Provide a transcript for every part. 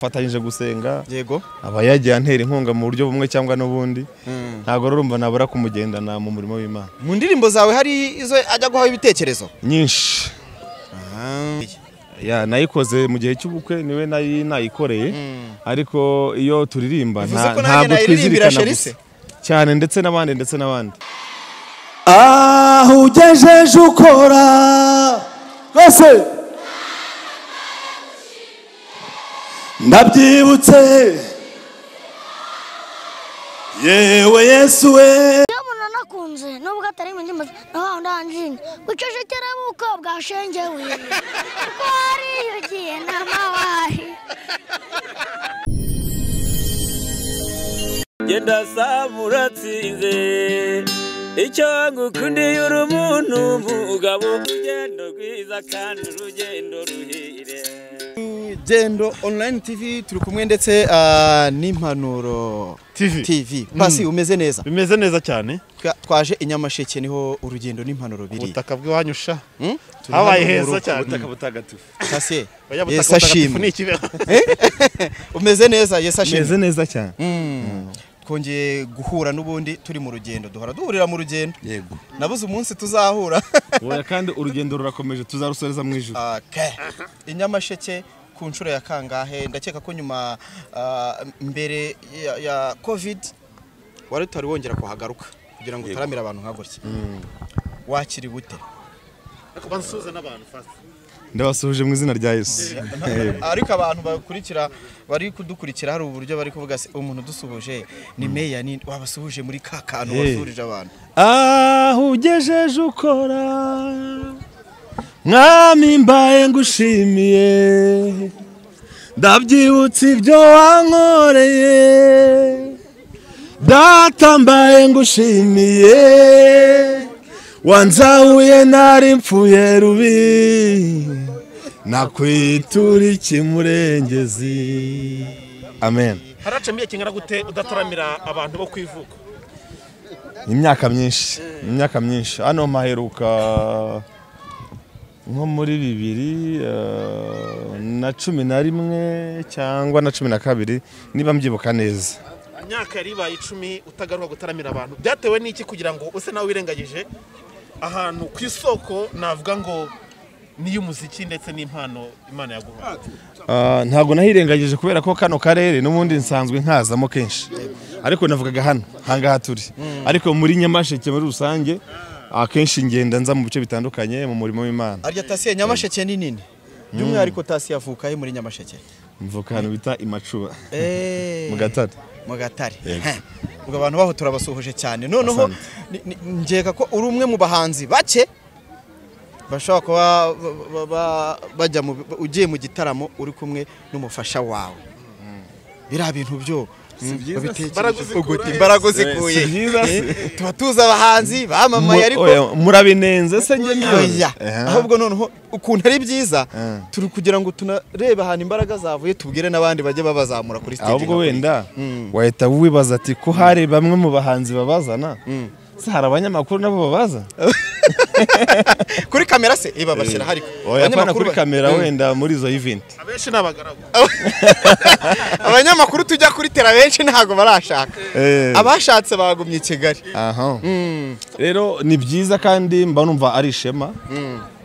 Fatanyije gusenga. Yego. Aba yagiye antera inkunga mu buryo bumwe cyangwa n'ubundi. Ntago rurumva nabura kumugendana mu murimo w'Imana. Mu ndirimbo zawe hari izo ajya guhawe ibitekerezo nyinshi. Ya nayikoze mu gihe cy'ubukwe niwe nayi nayikoreye. Ariko iyo turirimba ntabwo twizirikana gusa cyane ndetse n'abandi ndetse n'abandi. Aho ugejeje ukora rwose ndabyibutse yewe Yesu we. Iyo umuntu nakunze nubwo atari mu ndimi naho ndanjini gucecekera buko bwashengewe kuko hari ugiye n'amawari. Genda samuratsinze icyo ngukundiye uri umuntu mugabo urugendo rwiza kandi urugendo ruhire. Rugendo Online TV turi kumwe ndetse n'Impanuro TV. Pasi umeze neza? Bimeze neza cyane. Twaje i Nyamasheke niho urugendo n'impanuro biri. Ubutaka bw'iwanyu sha. Habaye heza cyane. Ubutaka butagatifu. Pasi. Yesu ashimwe. Umeze neza Yesu ashimwe. Umeze neza cyane. Twongeye guhura n'ubundi turi mu rugendo, duhora duhurira mu rugendo. Yego. Nabuze umunsi tuzahura. Oya kandi urugendo rurakomeje tuzarusoreza mu ijuru. Okay. I Nyamasheke ku nshuro ya kangahe? Ndakeka ko nyuma mbere ya Covid wari utari wongera kuhagaruka kugira ngo utaramira abantu nka gutya. Wakiri bute? Ariko bansuhuza n'abantu fast. Ndabasuhuje mu izina rya Yesu. Ariko abantu bakurikira bari kudukurikira hari uburyo bari kuvuga se umuntu dusuhuje ni meya ni wabasuhuje muri ka kantu wasuhuje abantu. Aho ugejeje ukora mwami mbaye ngushimiye ndabyibutse ibyo wankoreye data mbaye ngushimiye wanzahuye nari mpfuye rubi nakwitura iki murengezi. Amen. Haracamiye kingana gute udataramira abantu bo kwivuka? Imyaka myinshi, imyaka myinshi. Hano maheruka nko muri 2011 cyangwa na 12 niba mbyibuka neza. Imyaka yari ibaye 10 utagaruka gutaramira abantu. Byatewe n'iki kugira ngo use nawe wirengagije ahantu ku isoko navuga ngo niyo muziki ndetse n'impano Imana yaguhaye? Ntago nahirengagije kubera ko kano karere n'ubundi nsanzwe nkazamo kenshi. Ariko navugaga hano hangaha turi. Ariko muri Nyamasheke muri rusange akenshi ngenda nza mu bice bitandukanye mu murimo w'Imana. Arya Tasiye Nyamasheke ni nini? By'umwihariko Tasiye avuka he muri Nyamasheke? Mvuka hano bita Imacuba. Mu Gatare. Mu Gatare. Ubwo abantu baho turabasuhuje cyane. Noneho ngeka ko uri umwe mu bahanzi bake bashobora kuba bajya ugiye mu gitaramo uri kumwe n'umufasha wawe. Biriya bintu byo imbaraga zikuye tuba tuzi abahanzi bamamaye ariko murabinenze se njye. Ahubwo noneho ukuntu ari byiza turi kugira ngo tunarebe ahantu imbaraga zavuye tubwire n'abandi bajye babazamura kuri stage. Ahubwo wenda wahita wibaza ati ko hari bamwe mu bahanzi babazana se hari abanyamakuru nabo babaza kuri kamera se iba bashyira hari abanyamakuru kuri kamera wenda muri izo event abenshi nabagaragu. Abanyamakuru tujya kuri tera benshi ntago barashaka, abashatse bagumye i Kigali. Aha rero ni byiza kandi mba numva ari ishema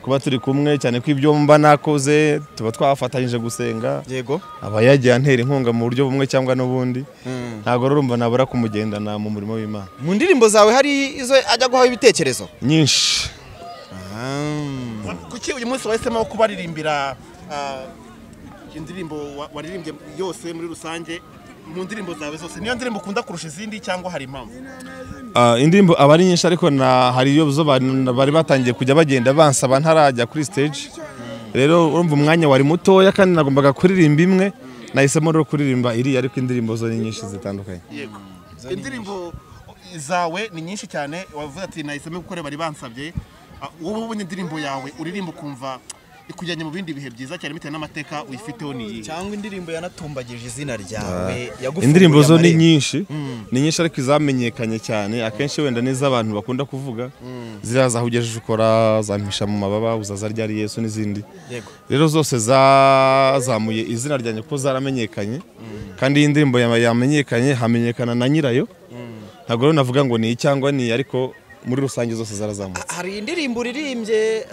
kuba turi kumwe cyane ko ibyo mba nakoze tuba twafatanyije gusenga. Yego. Aba yagiye antera inkunga mu buryo bumwe cyangwa n'ubundi. Ntago rurumva nabura kumugendana mu murimo w'Imana. Mu ndirimbo zawe hari izo ajya guhawe ibitekerezo nyinshi. Kuki uyu munsi wahisemo kubaririmbira indirimbo waririmbye yose muri rusange mu ndirimbo zawe zose niyo ndirimbo ukunda kurusha izindi cyangwa hari impamvu? Indirimbo aba ari nyinshi ariko na hari iyo zo bari batangiye kujya bagenda bansaba ntarajya kuri stage. Rero urumva umwanya wari mutoya kandi nagombaga kuririmba imwe nahisemo rero kuririmba iri ariko indirimbo zo ni nyinshi zitandukanye. Yego. Indirimbo zawe ni nyinshi cyane wavuze ati nahisemo gukora bari bansabye. Wowe ubonye indirimbo yawe uririmba ukumva ikujyanye mu bindi bihe byiza cyane bitewe n'amateka uyifiteho ni iyihe? Cyangwa indirimbo yanatumbagije izina ryawe yagufunguye Indirimbo zo ni nyinshi, ni nyinshi, ariko izamenyekanye cyane akenshi wenda n'iz'abantu bakunda kuvuga ziriya zaho ugejeje ukora, zampisha mu mababa, uzaza ryari Yesu n'izindi. Rero zose zazamuye izina ryanjye kuko zaramenyekanye, kandi iyi ndirimbo yamenyekanye hamenyekana na nyirayo. Ntabwo rero navuga ngo ni cyangwa ni, ariko muri rusange zose zarazamutse. Hari indirimbo uririmbye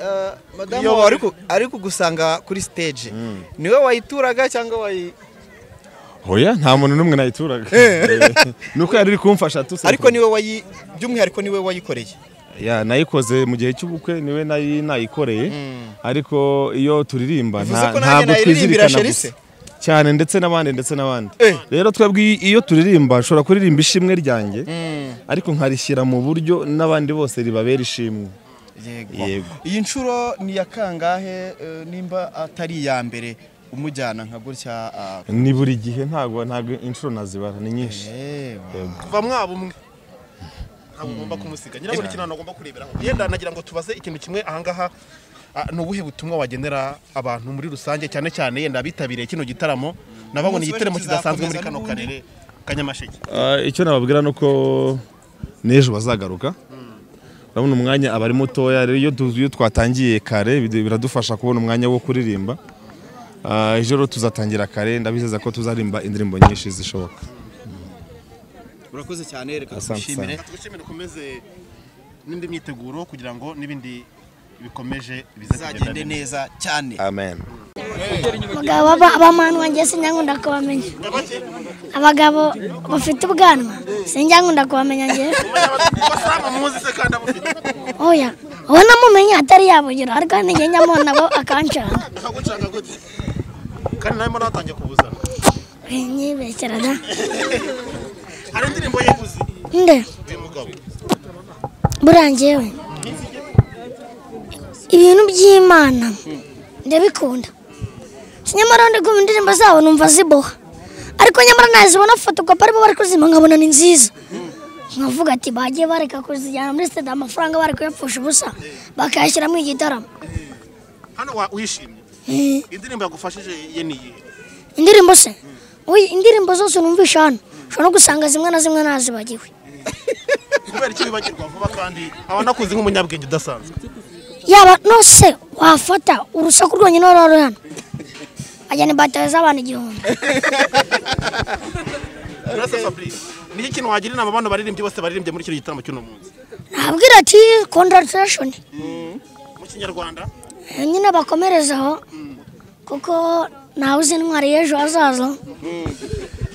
madamu wawe ari kugusanga kuri stage, niwe wayituraga cyangwa wayi? Oya, nta muntu n'umwe nayituraga, nuko yari iri kumfasha tu. Ariko niwe wayi, by'umwihariko niwe wayikoreye? Ya, nayikoze mu gihe cy'ubukwe, niwe nayikoreye, ariko iyo turirimba ntabwo twizirikana gusa cyane, ndetse n'abandi ndetse n'abandi. Rero twebwe iyo turirimba nshobora kuririmba ishimwe ryanjye, ariko nkarishyira mu buryo n'abandi bose ribabera ishimwe. Yego. Iyi nshuro ni ya kangahe nimba atari iya mbere umujyana nka gutya? Ni buri gihe, ntabwo inshuro nazibara, ni nyinshi. Kuva mwaba umwe ntabwo ugomba kumusiga, nyirabwo ikintu agomba kureberaho. Yenda nagira ngo tubaze ikintu kimwe ahangaha, ni ubuhe butumwa wagenera abantu muri rusange, cyane cyane yenda abitabiriye kino gitaramo, nababona igitaramo kidasanzwe muri kano karere ka Nyamasheke? Icyo nababwira nuko n'ejo bazagaruka. Urabona umwanya aba ari mutoya, rero iyo twatangiye kare biradufasha kubona umwanya wo kuririmba. Ejo rero tuzatangira kare, ndabizeza ko tuzarimba indirimbo nyinshi zishoboka. Urakoze cyane, reka tugushimire. Tugushimire, ukomeze n'indi myiteguro kugira ngo n'ibindi bikomeje bizagende neza cyane. Amen. Abagabo b'amanwa njye sinyankunda kubamenya. Abagabo bafite ubwanwa sinyankunda kubamenya njye. Oya, uwo namumenya atari yabugira, ariko njye nyamubona bo akancanga. Akagucanga gute? Kandi nawe muratangiye kubuzana. Nyibeshyera da. Hari indirimbo ye uzi? Nde? Uyu mugabo. Buriya njyewe ibintu by'Imana ndabikunda. Nyamara ndi kumva indirimbo zabo numva ziboha, ariko nyamara nazibona fotokopi aribo bari kuzima nkabona ni nziza, nkavuga ati bagiye bareka kuzijyana muri stade, amafaranga bari kuyapfusha ubusa bakayashyiramo igitaramo. Hano wishimye? Indirimbo yagufashije ye ni iyihe? Indirimbo se? Indirimbo zose numvisha hano ushobora no gusanga zimwe na zimwe nazibagiwe. Kubera iki wibagirwa vuba kandi abanakuzi nk'umunyabwenge udasanzwe? Yaba nose wafata urusaku rwonyine ruri hano ajyana ibatari z'abantu 1000. Urasa Fabrice, ni iki kintu wagira inama abantu baririmbye bose baririmbye muri kino gitaramo cy'uno munsi? Nabwira ati congratulation mu Kinyarwanda nyine bakomerezaho, kuko nawe uzi intwari y'ejo hazaza.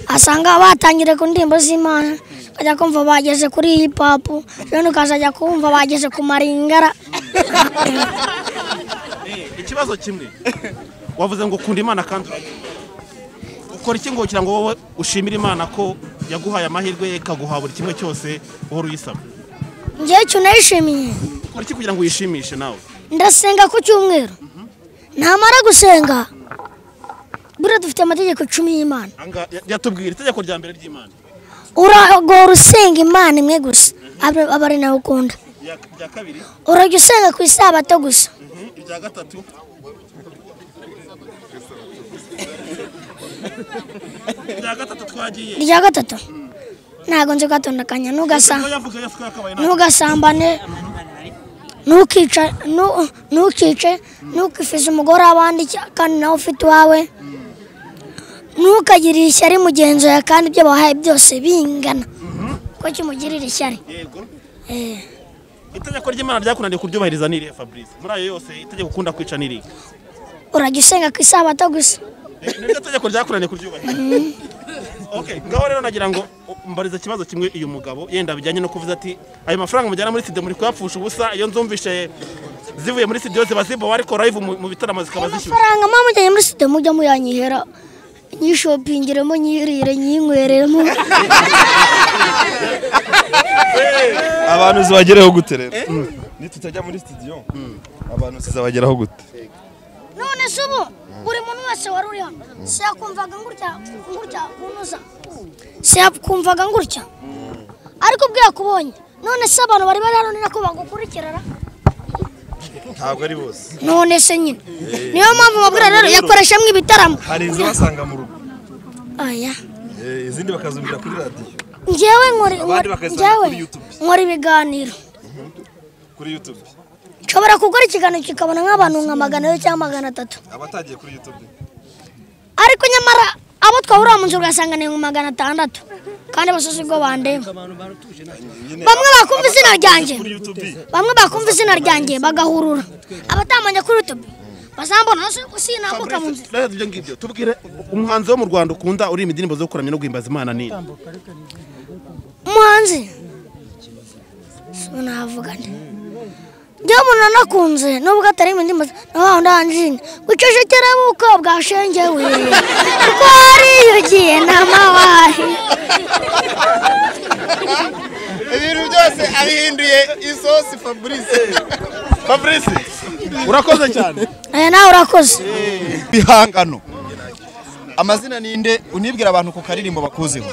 Asanga batangire ku ndirimbo z'Imana, ukajya kumva bageze kuri hip hop, rero ukazajya kumva bageze ku maringara. Ikibazo kimwe wavuze ngo ukunda Imana kandi ukora iki ngo kugira ngo wowe ushimire Imana ko yaguhaye amahirwe ikaguha buri kimwe cyose uhora uyisaba? Njyewe icyo nayishimiye. Ukora iki kugira ngo uyishimishe nawe? Ndasenga ku cyumweru, namara gusenga buriya dufite amategeko 10 y'Imana. Yatubwira itegeko rya mbere ry'Imana. Uragora usenga Imana imwe gusa, aba ari nawe ukunda. Irya kabiri? Urajya usenga ku isabato gusa. Irya gatatu? Irya gatatu twagiye. Irya gatatu? Ntabwo nzi kugatondekanya. Ntugasambane, ntukice, ntukifize umugore w'abandi kandi nawe ufite uwawe, ntukagirire ishyari mugenzi wawe kandi ibyo bahaye byose bingana, ko kimugirira ishyari. Yego. Itegeko ry'Imana ryakunaniye kuryubahiriza ni irihe Fabrice? Muri ayo yose itegeko ukunda kwica ni irihe? Urajya usenga ku isabato gusa. Niryo tegeko ryakunaniye kuryubahiriza. Okay, ngaho rero nagira ngo mbariza ikibazo kimwe uyu mugabo yenda bijyanye no kuvuza ati ayo mafaranga mujyana muri studio muri kuyapfusha ubusa, iyo nzumvishe zivuye muri studio ziba zibowa ariko live mu bitaramo zikaba zishyushye. Amafaranga mama mujyanye muri studio mujya muyanyihera, nyishopingiremo, nyirire, nyinywereremo. Abantu zibagereho gute rero? Nitutajya muri studio abantu zizabageraho gute? None se ubu buri muntu wese wari uri hano siyakumvaga ngutya ngutya kunoza, siyakumvaga ngutya, ariko ubwo yakubonye. None se abantu bari bari hano ni nako bagukurikirana? Ntabwo ari bose. None se nyine niyo mpamvu mabwira rero yakoreshamo ibitaramo. Hari izo basanga mu rugo. Aya. Izindi bakazumvira kuri radio. Njyewe nkora ibiganiro kuri YouTube. Nshobora gukora ikiganiro kikabona nk'abantu nka 200 cyangwa 300. Abatagiye kuri YouTube. Ariko nyamara abo twahurira mu nzu ugasanga ni 600 kandi bose ubwo bandeba. Bamwe bakumva izina ryanjye. Bamwe bakumva izina ryanjye bagahurura. Abatamanya kuri YouTube bazambona sinambuka mu nzira. Rero ibyo ngibyo tubwire umuhanzi wo mu Rwanda ukunda uri indirimbo zo kuramya no guhimbaza Imana ni umuhanzi sinavuga nti njye umuntu nakunze nubwo atari indirimbo naho ndanjine gucecekera buko bwashengewe kuko hariyo ugiye n'amawari. Ibintu byose abihinduye isosi. Fabrice urakoze cyane. Aya nawe urakoze. Bihangano amazina ninde unibwira abantu ku karirimbo bakuziho?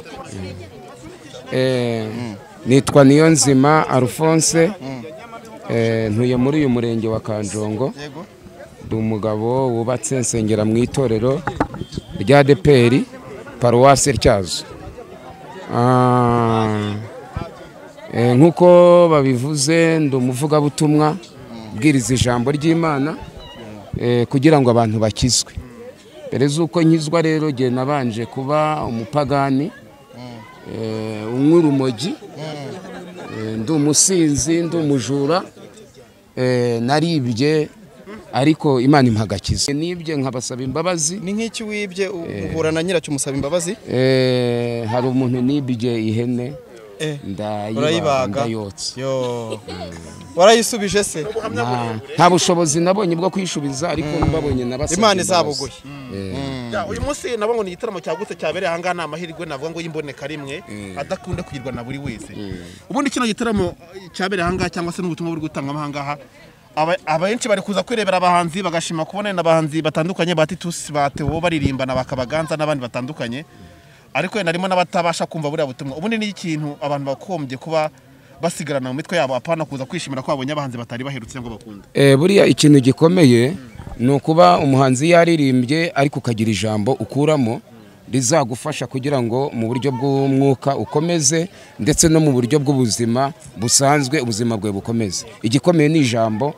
Nitwa Niyonzima Alphonse, ntuye muri uyu murenge wa Kanjongo. Ndi umugabo wubatse nsengera mu itorero rya ADEPR paruwasi Tyazo. Nkuko babivuze ndi umuvugabutumwa bwiriza ijambo ry'Imana kugira ngo abantu bakizwe. Mbere z'uko nkizwa rero jye nabanje kuba umupagani, unywa urumogi, ndi umusinzi, ndi umujura, naribye ariko Imana impagakiza. Nibye nkabasaba imbabazi. Ni nk'iki wibye uhura na nyiracyo umusaba imbabazi? Hari umuntu nibye ihene ndayibaga ndayotsa. Yo. Warayisubije se? Nta bushobozi nabonye bwo kwishubiza ariko mbabonye nabasabye. Imana izabuguye. Uyu munsi nabonye ni igitaramo cyagutse cyabereye aha ngaha, ni amahirwe navuga ngo y'imboneka rimwe adakunda kugirwa na buri wese. Ubundi kino gitaramo cyabereye aha ngaha cyangwa se n'ubutumwa buri gutangwa aha ngaha, abenshi bari kuza kwirebera abahanzi bagashima kubona n'abahanzi batandukanye ba Titus ba Theo baririmbana bakabaganza n'abandi batandukanye, ariko yenda harimo n'abatabasha kumva buriya butumwa. Ubundi ni ikintu abantu bakombye kuba basigarana mu mitwe yabo, apana kuza kwishimira ko babonye abahanzi batari baherutse ngo bakunda. Buriya ikintu gikomeye ni ukuba umuhanzi yaririmbye ariko ukagira ijambo ukuramo rizagufasha kugira ngo mu buryo bw'umwuka ukomeze ndetse no mu buryo bw'ubuzima busanzwe ubuzima bwawe bukomeze. Igikomeye ni ijambo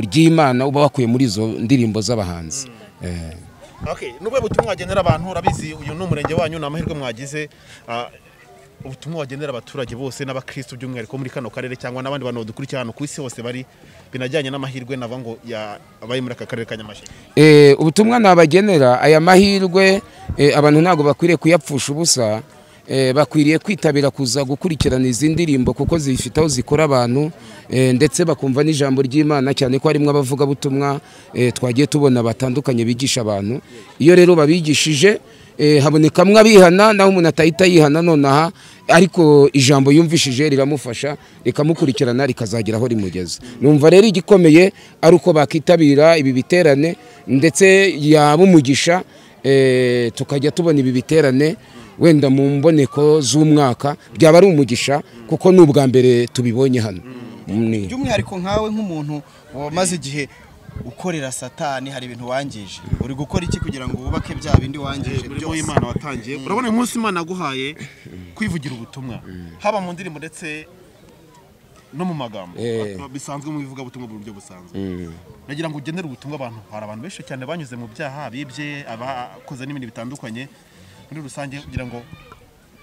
ry'Imana uba wakuye muri izo ndirimbo z'abahanzi. Okay, nubwo butumwa wagenera abantu urabizi uyu ni umurenge wanyu, ni amahirwe mwagize. Ubutumwa wagenera abaturage bose n'abakristo by'umwihariko muri kano karere cyangwa n'abandi bantu badukurikira hano ku isi hose bari binajyanye n'amahirwe nava ngo abaye muri aka karere ka Nyamasheke. Ubutumwa nabagenera aya mahirwe abantu ntago bakwiriye kuyapfusha ubusa, bakwiriye kwitabira kuza gukurikirana izi ndirimbo kuko zifite aho zikora abantu, ndetse bakumva n'ijambo ry'Imana cyane ko harimo abavuga butumwa twagiye tubona batandukanye bigisha abantu. Iyo rero babigishije habonekamwe abihana, naho umuntu atahita yihana nonaha, ariko ijambo yumvishije riramufasha rikamukurikirana rikazagera aho rimugeza. Numva rero igikomeye ari uko bakitabira ibi biterane ndetse yaba umugisha tukajya tubona ibi biterane wenda mu mboneko z'umwaka, byaba ari umugisha kuko ni ubwa mbere tubibonye hano. By'umwihariko nkawe nk'umuntu wamaze igihe ukorera Satani, hari ibintu wangije, uri gukora iki kugira ngo wubake bya bindi wangije byose Imana watangiye? Urabona uyu munsi Imana aguhaye kwivugira ubutumwa haba mu ndirimbo ndetse no mu magambo bisanzwe mu bivuga butumwa mu buryo busanzwe. Nagira ngo ugenere ubutumwa abantu. Hari abantu benshi cyane banyuze mu byaha, bibye, abakoze n'ibindi bitandukanye muri rusange, kugira ngo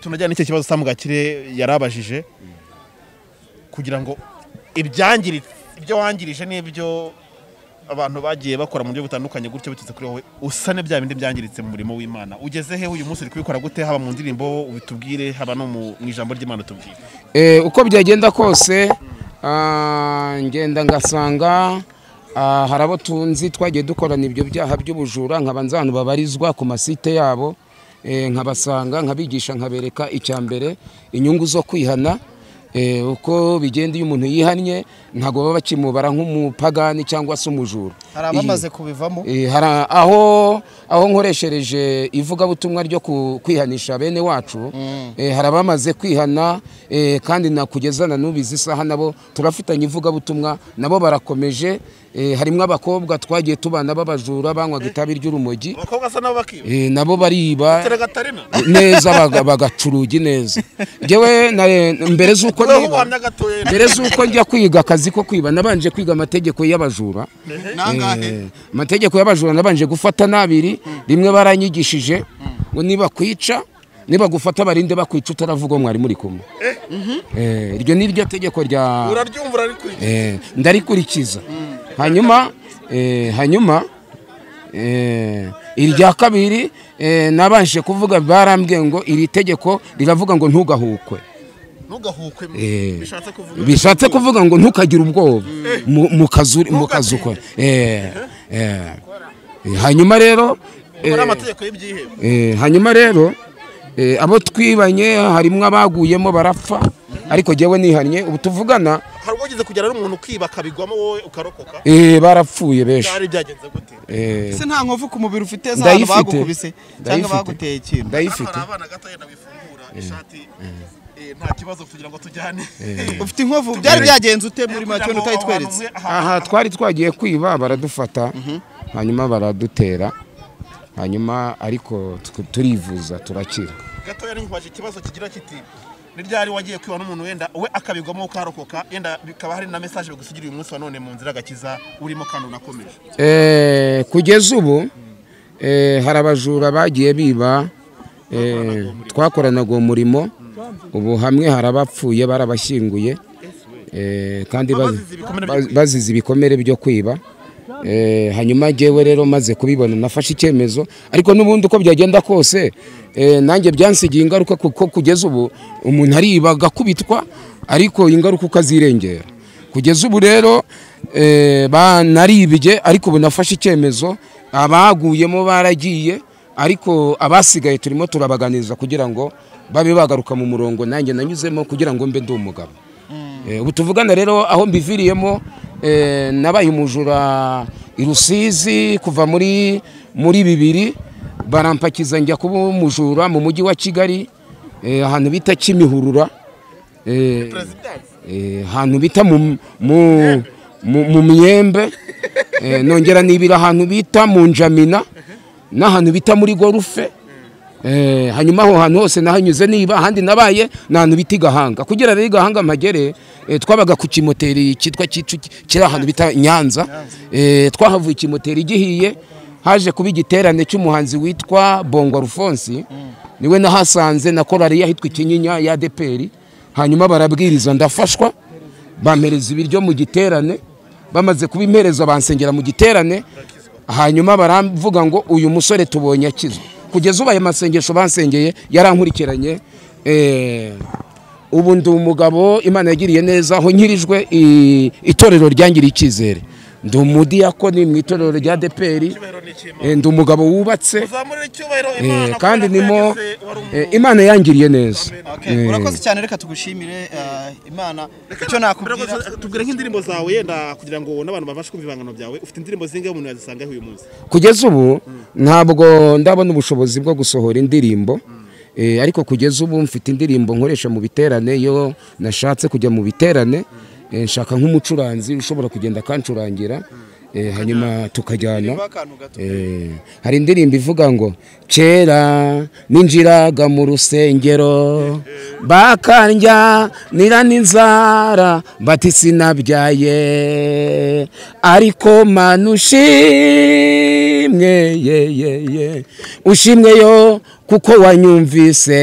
tunajyane n'icyo kibazo Samugakire yarabajije, kugira ngo ibyangiritse ibyo wangirije n'ibyo abantu bagiye bakora mu buryo butandukanye gutyo bitutse kuri wowe, usane bya bindi byangiritse mu murimo w'Imana. Ugeze he uyu munsi uri kubikora gute, haba mu ndirimbo ubitubwire, haba no mu ijambo ry'Imana tubwire? Uko byagenda kose ngenda ngasanga hari abo tunzi twagiye dukorana ibyo byaha by'ubujura, nkabanza ahantu babarizwa ku masite yabo, nkabasanga nkabigisha nkabereka icya mbere inyungu zo kwihana. Uko bigenda iyo umuntu yihannye ntago baba bakimubara nk'umupagani cyangwa se umujura. Hari abamaze kubivamo. Hari aho nkoreshereje ivugabutumwa ryo kwihanisha bene wacu, hari abamaze kwihana, kandi nakugezana n'ubizi isaha nabo turafitanye ivugabutumwa, nabo barakomeje. Harimo abakobwa twagiye tubana babajura banywaga itabi ry'urumogi, abakobwa asa nabo bakiba, nabo bariba neza bagacurugi neza. Jewe mbere z'uko niba, mbere z'uko njya kwiga akazi ko kwiba, nabanje kwiga amategeko y'abajura. Amategeko y'abajura nabanje gufata nabiri, rimwe baranyigishije ngo niba kwica, niba gufata barinde bakwica utaravuga mwari muri kumwe. Iryo ni ryo tegeko rya uraryumva urarikurikiza. Ndarikurikiza. Hanyuma irya kabiri nabanje kuvuga, barambwiye ngo iri tegeko riravuga ngo ntugahukwe. Ntugahukwe bishatse kuvuga ngo ntukagire ubwoba mu kazu ukora. Hanyuma rero amategeko y'ibyihebe. Hanyuma rero abo twibanye harimo abaguyemo barapfa, ariko jewe nihannye ubu tuvugana. Hari ubwo ugeze kugera n'umuntu ukiba akabigwamo wowe ukarokoka? Barapfuye benshi. Byari byagenze gute? Se nta nkovu ku mubiri ufite z'abantu bagukubise cyangwa baguteye ikintu? Ndayifite. Abana gato yenda wifungura ishati, nta kibazo kugira ngo tujyane. Ufite inkovu, byari byagenze ute muri make utayitweretse? Aha twari twagiye kwiba baradufata, hanyuma baradutera, hanyuma ariko turivuza turakira. Gato yari nkwaje ikibazo kigira kiti ni ryari wagiye kwiba n'umuntu wenda we akabigwamo ukarokoka, yenda bikaba hari na message bigusigira uyu munsi wa none mu nzira gakiza urimo kandi unakomeje? Kugeza ubu hari abajura bagiye biba, twakoranaga uwo murimo, ubu hamwe hari abapfuye barabashyinguye, kandi bazize ibikomere byo kwiba. Hanyuma jewe rero maze kubibona nafashe icyemezo, ariko n'ubundi uko byagenda kose nanjye byansigiye ingaruka, kuko kugeza ubu umuntu ariba agakubitwa, ariko ingaruka ukazirengera. Kugeza ubu rero banaribye, ariko ubu nafashe icyemezo, abaguyemo baragiye, ariko abasigaye turimo turabaganiriza kugira ngo babe bagaruka mu murongo nanjye nanyuzemo kugira ngo mbe ndi umugabo. Ubu tuvugana rero aho mbiviriyemo, nabaye umujura i Rusizi kuva muri 2000, barampakiza njya kuba umujura mu mujyi wa Kigali, ahantu bita Kimihurura, ahantu bita mu Myembe, nongera nibira ahantu bita mu Njamina n'ahantu bita muri Gorufe. Hanyuma aho hantu hose nahanyuze niba, ahandi nabaye n'ahantu bita Gahanga. Kugira rero Gahanga mpagere, twabaga ku kimoteri cyitwa kiri ahantu bita Nyanza. Twahavuye ikimoteri gihiye, haje kuba igiterane cy'umuhanzi witwa Bongo Alphonse, niwe nahasanze na korali yahitwa Ikinyinya ya ADPR. Hanyuma barabwiriza ndafashwa, bampereza ibiryo mu giterane, bamaze kubimpereza bansengera mu giterane, hanyuma baramvuga ngo uyu musore tubonye akizwe. Kugeza ubaye amasengesho bansengeye yarankurikiranye. Ubu ndi umugabo Imana yagiriye neza, aho nkirijwe itorero ryangiriye icyizere. Ndi umudiyakoni mu itorero rya ADPR, ndi umugabo wubatse, kandi nimo Imana yangiriye neza. Urakoze cyane, reka tugushimire Imana. Icyo nakubwira, tubwire nk'indirimbo zawe yenda kugira ngo n'abantu babashe kumva ibangano byawe. Ufite indirimbo zingahe umuntu yazisangaho uyu munsi? Kugeza ubu ntabwo ndabona ubushobozi bwo gusohora indirimbo, ariko kugeza ubu mfite indirimbo nkoresha mu biterane. Iyo nashatse kujya mu biterane, nshaka nk'umucuranzi ushobora kugenda akancurangira, hanyuma tukajyana. Hari indirimbo ivuga ngo kera ninjiraga mu rusengero bakandya nira n'inzara bati sinabyaye, ariko Mana ushimwe ye ye ye ushimwe yo kuko wanyumvise,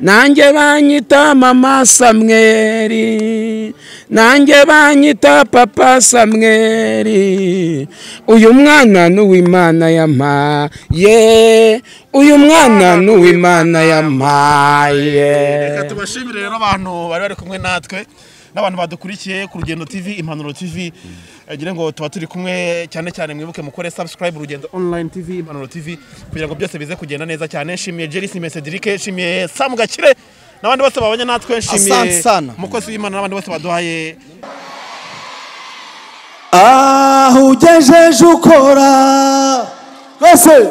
nanjye banyita mama Samweri, nanjye banyita papa Samweri, uyu mwana n'uw'Imana yampaye, uyu mwana n'uw'Imana yampaye. Reka tubashimire rero abantu bari bari kumwe natwe n'abantu badukurikiye ku Rugendo TV, Impanuro TV, ngira ngo tuba turi kumwe cyane cyane. Mwibuke mukore subscribe Rugendo Online TV, Impanuro TV, kugira ngo byose bize kugenda neza cyane. Nshimiye Jerry, nshimiye Cedric, nshimiye Sam Gakire n'abandi bose babanye natwe, nshimiye Asante sana. umukozi w'Imana n'abandi bose baduhaye. Aho ugejeje ukora twese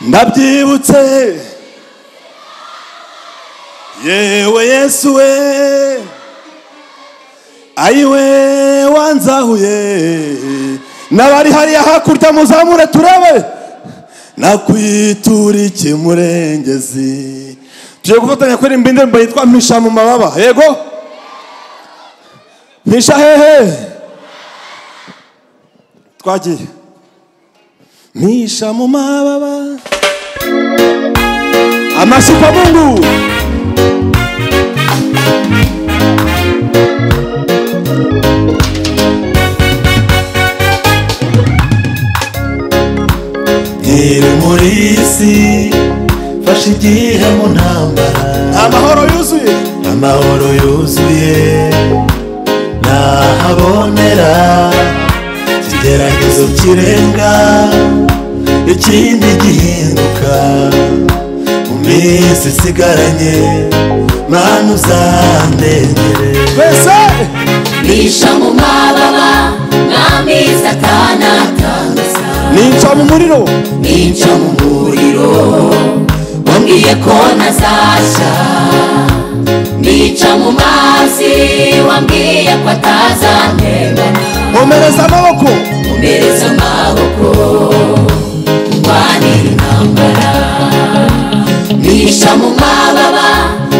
ndabyibutse yewe Yesu we ayiwe wanzahuye n'abari hariya hakurya muzamure turebe nakwitura iki murengezi. Tugiye gufatanya kuririmba indirimbo yitwa Mpisha mu mababa. Yego, mpisha hehe? Twagiye. Mpisha mu mababa. Amashyi kwa Mungu. Nkiri muri isi fashe igihe mu ntambara, amahoro yuzuye, amahoro yuzuye nahabonera, ikigeragezo kirenga ikindi gihinduka, mu minsi isigaranye Mana uzandengere. Twese Mpisha mu mababa mwami Satani atangaza, nica mu muriro, nica mu muriro wambwiye ko ntazashya, nica mu mazi wambwiye ko atazantembana, nkomereza amaboko, nkomereza amaboko ndwanira intambara, mpisha mu mababa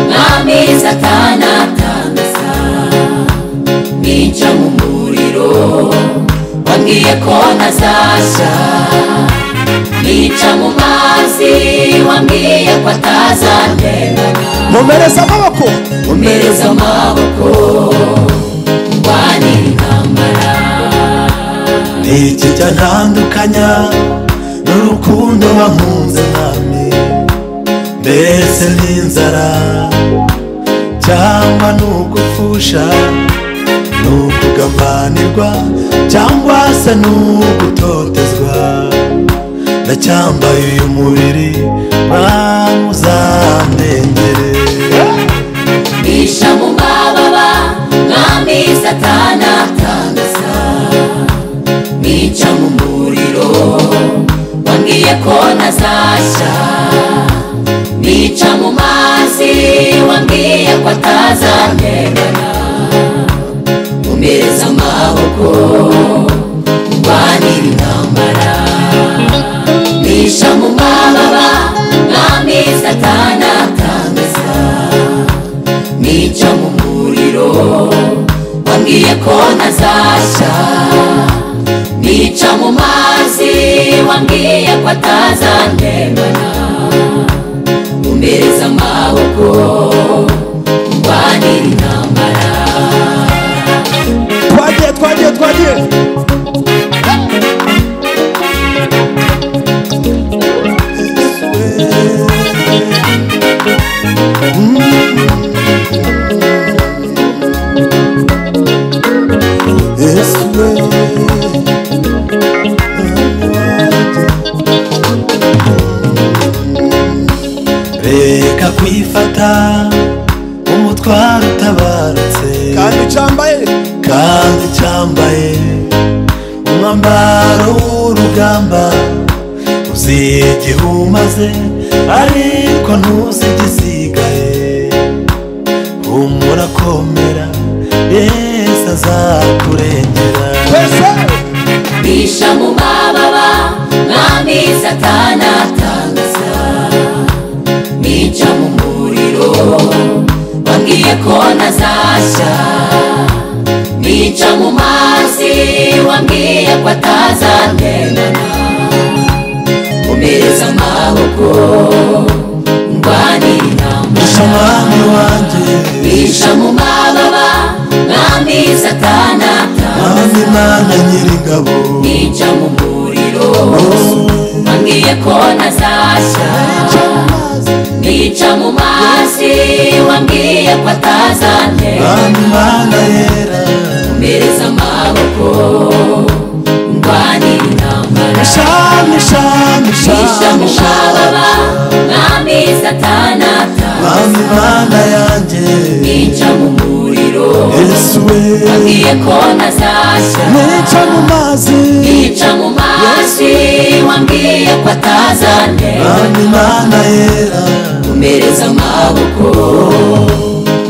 mwami Satani atangaza, nica mu muriro wambwiye ko ntazashya, nica mu mazi wambwiye ko atazantembana, nkomereza amaboko, nkomereza amaboko ndwanira intambara. Niki cyantandukanya n'urukundo wankunze mwami, mbese n'inzara cyangwa n'ugupfusha, n'ukugambanirwa cyangwa se n'ugutotezwa, ndacyambaye uyu mubiri bamuzandengere. Mpisha mu mababa mwami Satani atangaza, nica mu muriro wambwiye ko ntazashya, nica mu mazi wambwiye ko atazantembana, nkomereza amaboko ndwanira intambara, mpisha mu mababa mwami Satani atangaza, nica mu muriro wambwiye ko ntazashya, nica mu mazi wambwiye ko atazantembana, nkomereza amaboko ndwanira intambara. Twagiye, twagiye, twagiye. Reka kwifata umutwaro utabarutse, kandi cyambaye, kandi cyambaye umwambaro w'urugamba, uzi igihe umaze ariko ntuzi igisigaye, humura komera Yesu azakurengera. Mpisha mu mababa mwami Satani atangaza, nica mu muriro wambwiye ko ntazashya, nica mu mazi wambwiye ko atazantembana, nkomereza amaboko ndwanira intambara, Mwami wanjye, mpisha mu mababa mwami Satani atangaza, Mwami Mana Nyiringabo, nica mu muriro wambwiye ko ntazashya, nica mu mazi wambwiye ko atazantembana, Mwami Mana yera, nkomereza amaboko ndwanira intambara, misha, misha, mpisha mu misha, mababa mwami Satani atangaza, Mwami Mana yanjye, nica mu muriro Yesu we Wambwiye ko ntazashya Nica mu mazi Nica mu mazi Wambwiye ko atazantera Mwami Mana yera Umpereza amaboko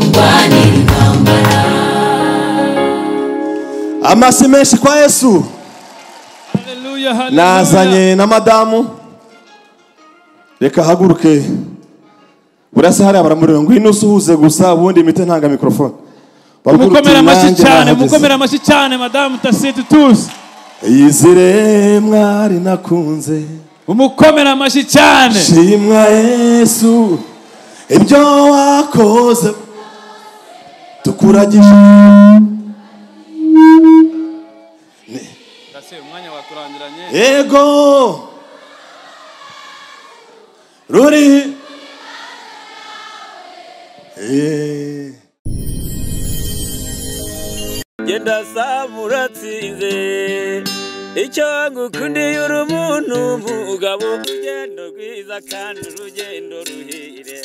Ndwanira intambara. Amashyi menshi kwa Yesu. Nazanye na madamu. Reka haguruke. Burasa hariya baramureba ngwino usuhuze gusa ubundi imite ntanga mikrofone. Mukomera amashyi cyane, mukomera amashyi cyane madamu Tacite Tusi. Yizire mwari nakunze. Umukomera amashyi cyane. Shimwa Yesu ibyo wakoze tukuragije. Ego ruri Genda samuratsinze icyo ngukundiye uri umuntu mugabo urugendo rwiza kandi urugendo ruhire.